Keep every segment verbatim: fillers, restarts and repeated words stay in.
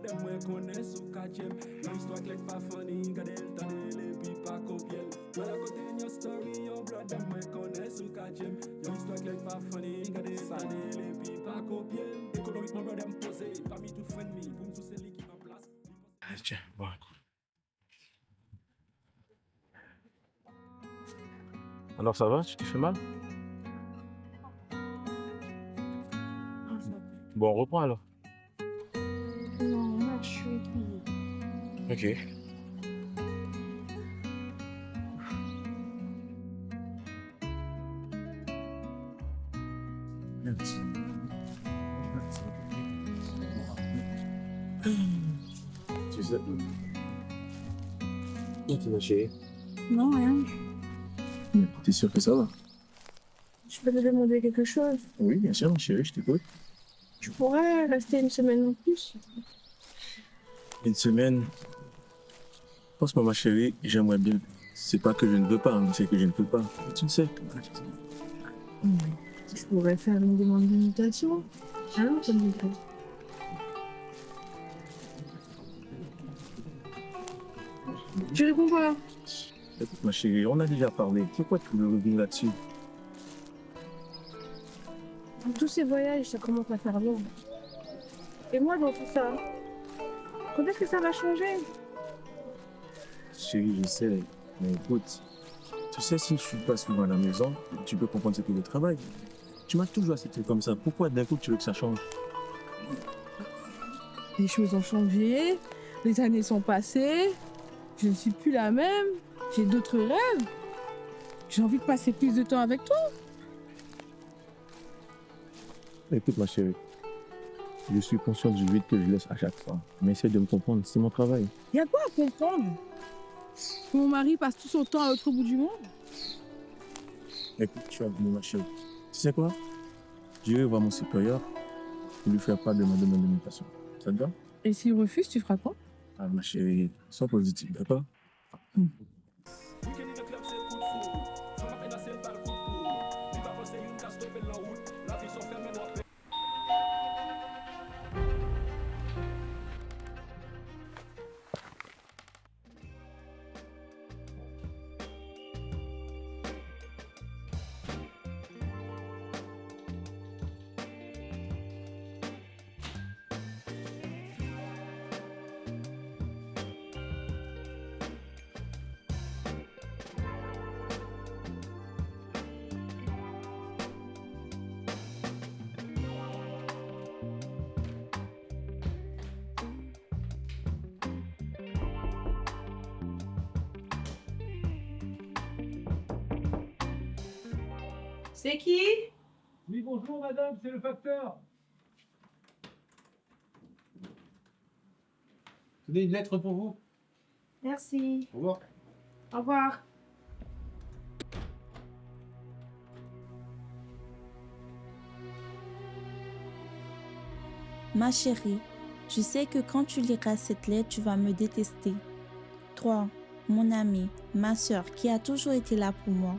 Mwen konnen si w ka tchè m. Yon istwa klè k pa funny, gade l, tande l epi pa kopye l. Mwen rakonte yon story, yon brother, mwen konnen si w ka tchè m. Yon istwa klè k pa funny, gade l, tande l epi pa kopye l. Ekonomikman, brother, m poze, pami tout friend mi, pou m di w se li ki an plas. Ah, tiens, bon, écoute. Alors ça va, tu te fais mal? Bon, on reprend alors. Non, moi je suis pliée. Ok. Merci. Merci. Tu sais, ok, ma chérie. Non, rien. T'es sûr que ça va? Je peux te demander quelque chose? Oui, bien sûr, ma chérie, je t'écoute. Tu pourrais rester une semaine en plus? Une semaine? Franchement, ma chérie, j'aimerais bien. C'est pas que je ne veux pas, mais c'est que je ne peux pas. Tu le sais. Hmm. Je pourrais faire une demande d'invitation. Hein, ça me fait. Tu réponds pas. Écoute, ma chérie, on a déjà parlé. Pourquoi tu veux revenir là-dessus? Tous ces voyages, ça commence à faire long. Et moi, dans tout ça, quand est-ce que ça va changer? Chérie, je sais, mais écoute, tu sais, si je suis pas souvent à la maison, tu peux comprendre ce que le travail. Tu m'as toujours accepté comme ça. Pourquoi d'un coup tu veux que ça change? Les choses ont changé, les années sont passées, je ne suis plus la même, j'ai d'autres rêves. J'ai envie de passer plus de temps avec toi. Écoute, ma chérie, je suis conscient du vide que je laisse à chaque fois. Mais essaie de me comprendre, c'est mon travail. Il y a quoi à comprendre? Que mon mari passe tout son temps à l'autre bout du monde? Écoute, tu vas venir, ma chérie. Tu sais quoi? J'irai voir mon supérieur pour lui faire part de ma demande d'invitation. Ça te va? Et s'il refuse, tu feras quoi? Ah, ma chérie, sois positive, d'accord? Hmm. Se ki? Oui, bonjour madame, c'est le facteur. Tenez une lettre pour vous. Merci. Au revoir. Au revoir. Ma chérie, je sais que quand tu liras cette lettre, tu vas me détester. Toi, mon amie, ma sœur qui a toujours été là pour moi.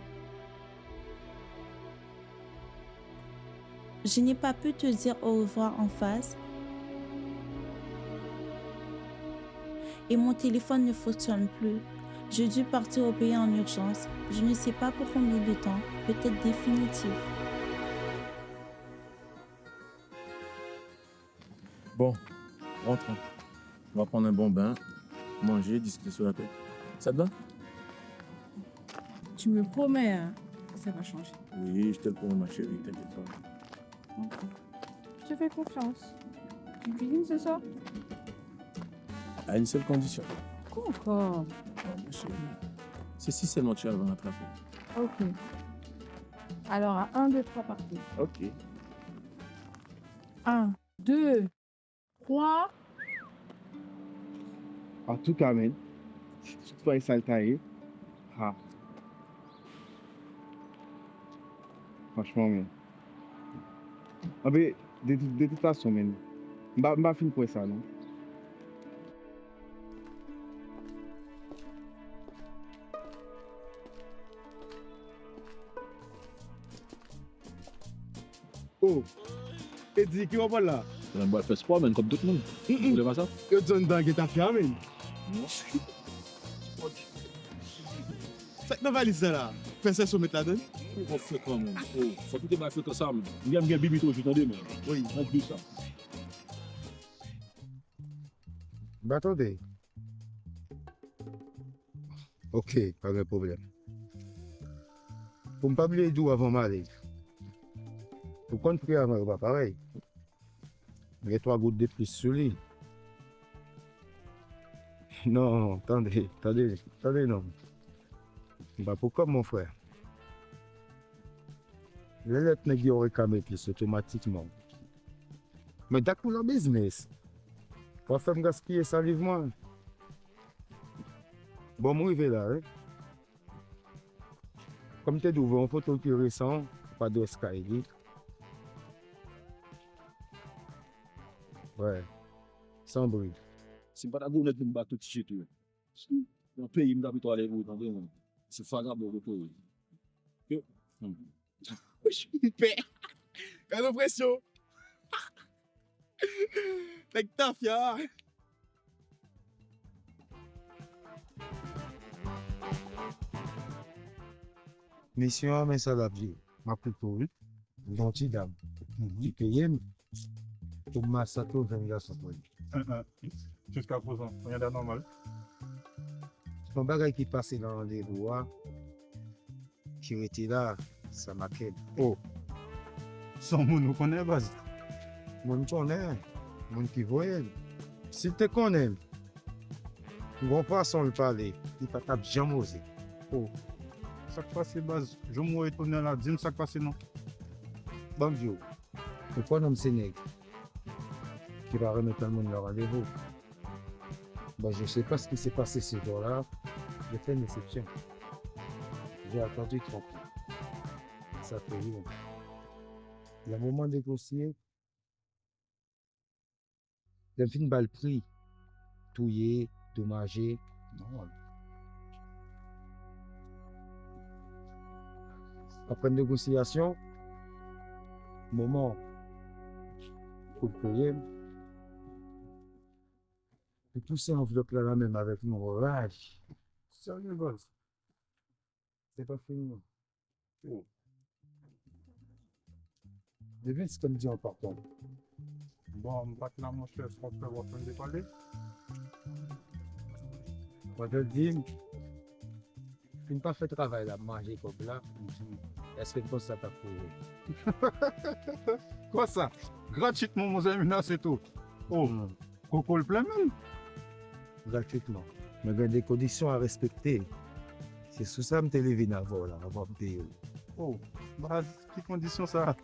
Je n'ai pas pu te dire au revoir en face et mon téléphone ne fonctionne plus. Je dû partir au pays en urgence. Je ne sais pas pour combien de temps, peut-être définitif. Bon, rentrons. On va prendre un bon bain, manger, discuter sur la tête. Ça te va? Tu me promets, hein, que ça va changer. Oui, je te le promets, ma chérie, t'inquiète pas. Ok. Je te fais confiance. Tu cuisines ce soir? À une seule condition. Quoi encore? Oh, ma chérie, c'est si seulement tu avais rattrapé. Ok. Alors, à un, deux, trois, partez. Ok. Un, deux, twa. Antouka, men, si tout fwa e sa l ta ye, ha. Franchman, men. Anben, de, de, de tout fason, men, m pa, m pa fin kwè sa, non. Oh! Eddy, ki w ap wè la? Mwen pral fè spò, men, kòm tout moun. Ou konnen pa sa? Yo di anndan gen tafya, men. Sa k nan valiz sa la? Fè sèso met ladan. Ou fè kanmenm. Oh, fò kite bay frekan sa, men. M gen, m gen bibi toujou, tande, men. Wi. Mwen di sa. Ba tande. Ok, pa gen pwoblèm. Pou m pa bliye di w avan m ale. Ou konn pri avan yo pa parèy. Gen twa goud de plis sou li. Non, tande, tande, tande non. M pa pou kòb, mon frè. Lè lèt nèg yo rekame plis otomatikman. Men dak ou nan biznis. W ap fè m gaspiye saliv mwen. Bon, m rive la, wi. Kòm m te di w, voye yon foto ki resan, pa adrès kay li. Wè, san bri. Si m pa ta gwo nèg pou m bat tout ti tou. Nan peyi m ta pito ale pou tande mwen. Se vagabon kote yo. Yo. Hmm. M pè. Gade presyon. Nèg tafya. Misyon an, men sa l ap di. M ap koupe w, wi. Yon ti dam ki peye m pou m masakre yon jèn gason pou li. Jiskaprezan, rien de normal. Se yon bagay ki pase nan randevou a, ki rete la, sa make m. Oh, se yon moun ou konnen, baz? Moun m konnen, moun ki voye l. Si l te konnen m, gon fason l pale, li pa t ap janm oze. Oh, sa k pase, baz? Jan m wè w etone la, di m sa k pase non. Ban m di w, ou kwè nonm se nèg ki pa renmen tann moun nan randevou. Bon, je sais pas ce qui s'est passé ce jour-là. J'ai fait une exception. J'ai attendu tranquille. Sa fè yon. Nan moman negosye, lè m fin ba l pri, touye, domaje, non. Apre negosyasyon, moman pou l peye m, li pouse anvlòp la nan men m avèk yon raj. Serye, baz? Se pa fini non. Oh. Depi se kòm di an pa konn. Bon, m pa t la, monchè, sa w fè w ap pran depale. Pandan di m, fin pa fè travay la, manje kòb la, èske m konsa t ap kouri? Konsa, gratitman, monchè Minas se tou. Oh, hmm. Koko l plen menm. Gratitman. Men gen de kondisyon a respekte. Se sou sa m te leve nan avè w la, avan m peye w. Oh, baz, ki kondisyon sa?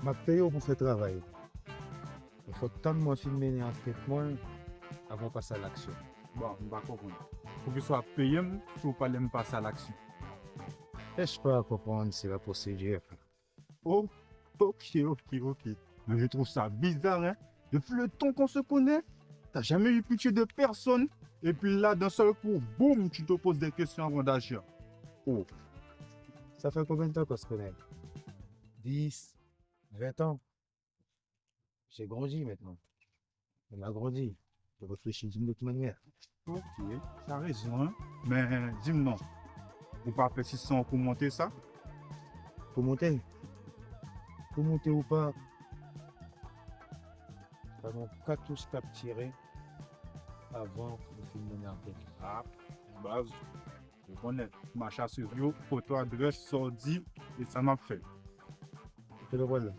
M ap peye w pou fè travay. Men fò w tann mwen fin mennen ankèt mwen avan w pase a laksyon. Bon, m pa konprann. Poukisa w ap peye m si w pa lè m pase a laksyon? Cherche pas à comprendre, c'est la procédure. Oh, ok, ok, ok. Mais je trouve ça bizarre, hein. Depuis le temps qu'on se connaît, t'as jamais eu pitié de personne. Et puis là, d'un seul coup, boum, tu te poses des questions avant d'agir. Oh. Ça fait combien de temps qu'on se connaît? Dix, vingt ans. J'ai grandi maintenant. On a grandi. Je réfléchis d'une autre manière. Ok, t'as raison, hein. Men di m non, ou pa pè si san pou monte sa? Pou monte? Pou monte ou pa, pa gen katouch k ap tire avan ou fin mennen ankèt. Ah, baz, ou konnen, m a chase yo, foto, adrès, sa w di, e sa m ap fè. Kote w pral la?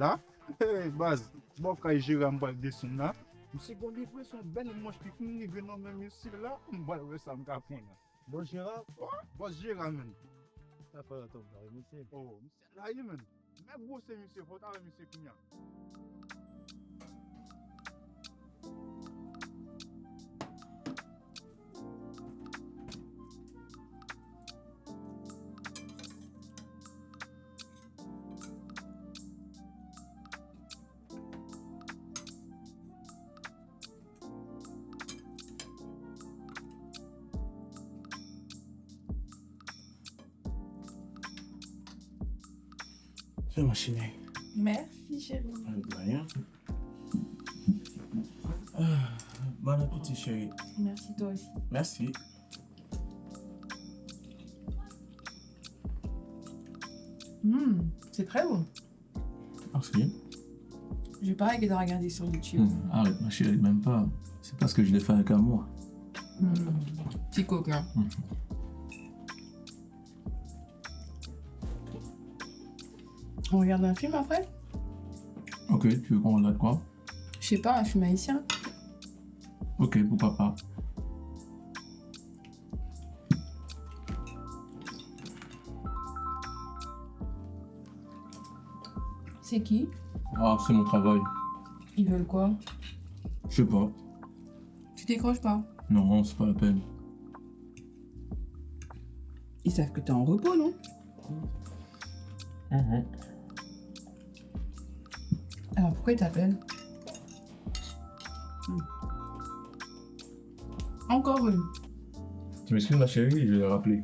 La? Hey, baz, bò kay Jera m pral desann la. Misye gon livre, se yon bèl manch ki fin rive nan men misye la, m pral wè sa m ka fè la. Bòs Jera? Oh, bòs Jera, menn. Sa fè lontan m pa wè misye. Oh, misye la ye, menn. Mè gwo se misye, fò w ta wè misye kounya. Fè machin nan. Merci, chérie. De rien. Ah, bon appétit, chérie. Merci, toi aussi. Merci. Hmm, c'est très bon. Merci. J'ai pareil que de regarder sur YouTube. Hmm, arrête, ma chérie, même pas. C'est parce que je l'ai fait avec amour. Hmm, petit coquin. Hmm. On regarde un film après? Ok, tu veux qu'on regarde quoi? Je sais pas, un film haïtien. Ok, pourquoi pas. C'est qui? Ah, c'est mon travail. Ils veulent quoi? Je sais pas. Tu décroches pas? Non, c'est pas la peine. Ils savent que t'es en repos, non? Mhm. Alors pourquoi ils t'appellent? Hmm. Encore une. Tu m'excuses, ma chérie, je vais rappeler.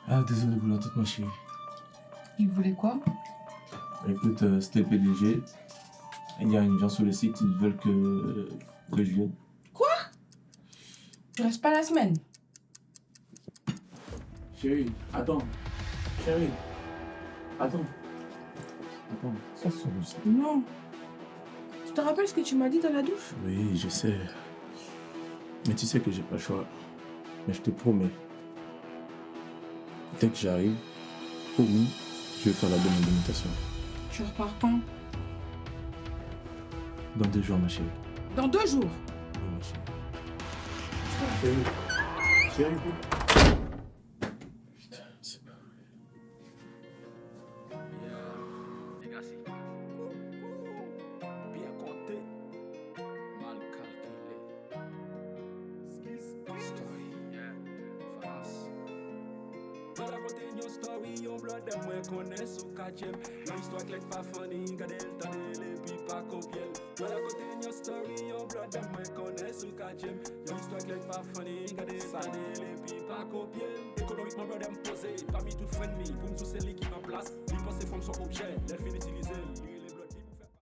Ah, désolé pour l'attente, ma chérie. Ils voulaient quoi? Écoute, euh, c'était le P D G. Il y a une gens sur le site, ils veulent que, que je vienne. Quoi? Tu restes pas la semaine? Chérie, attends. Chérie, attends. Attends, ça c'est juste. Non. Tu te rappelles ce que tu m'as dit dans la douche? Oui, je sais. Mais tu sais que j'ai pas le choix. Mais je te promets, dès que j'arrive, promis, je vais faire la demande de mutation. Tu repars quand? Dans deux jours, ma chérie. Dans deux jours. Oui, ma chérie. Chérie. Chérie. Putain, c'est pas vrai. Yeah. Legacy. Byen konte. Mal kalkile. Story. Yeah. Famas. Mwen rakonte yon story, yon blòdè mwen konnen sou katye m. Yon istwa klè k pa funny, gade l, tande l epi pa kopye l. Mwen rakonte yon story, yon blòdè mwen konnen sou katye m. Yon istwa klè k pa funny, gade l, tande l epi pa kopye l. Ekonomikman blòdè m poze, pami tout frenn li, pou m di w se li ki an plas. Li panse fanm se yon objè, lè l fin itilize l, li